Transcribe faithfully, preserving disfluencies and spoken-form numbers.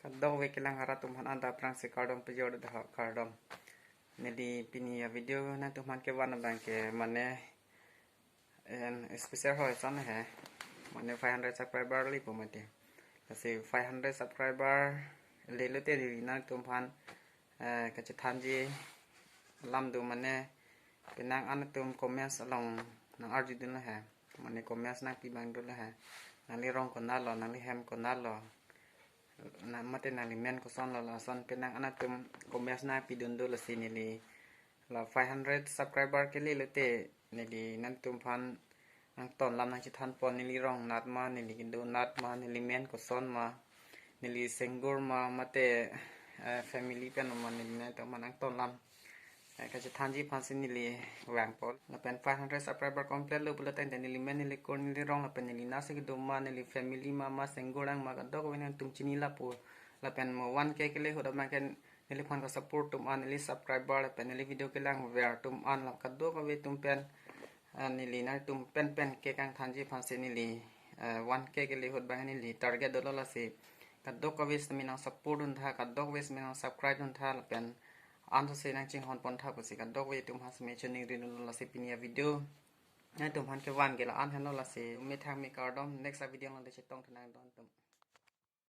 Kadokave kelang arat atum aphan adap rang si kardom pajor do, kardom. Neli pini a-video nangtum aphan kevan abang ke mane en special ho eson he. Mane five hundred subscriber le pu mati. Lasi five hundred subscriber le lote neli nangtum aphan, eh, kachethanji alam do, mane penang an atum comments along nang-arjudun lo he. Mane comments nangpi abang dolo he. Nangli rong konat lo, nangli hem konat lo, na mate nangli men koson lo, lason penang an atum comments nangpidun do. Lasi neli la five hundred subscriber kele lote neli nangtum aphan nangtonlam nangchethan pon, neli rong nat ma, neli kedo nat ma, neli men koson ma, neli senggur ma, mate, eh, family pen ma, neli nangtum aphan nangtonlam, eh, kachethanji aphan si neli vangpo. Lapen five hundred subscriber complete lo pulo tangte neli men, neli kur, neli rong, lapen neli nasi kedo ma, neli family ma, ma senggur ang ma, kadokave nangtum chini lapu. Lapen mo one K kele ahut abang ke neliphan ka-support atum an, neli subscriber lapen neli video kelang ver atum an, la kadokave atum pen, ah, neli nangtum pen pen ke kangthanji aphan si neli, eh, one K kele ahut abang neli target dolo. Lasi kadokave sitame nang-support duntha, kadokave sitame nang-subscribe duntha, lapen ansose nangchinghon pontha pusi kadokave atum aphan sitame choningri dolo. Lasi pini a-video nangtum aphan kevan ke la-an henlo. Lasi methang me kardom, next a-video along ta chetong thanang don atum.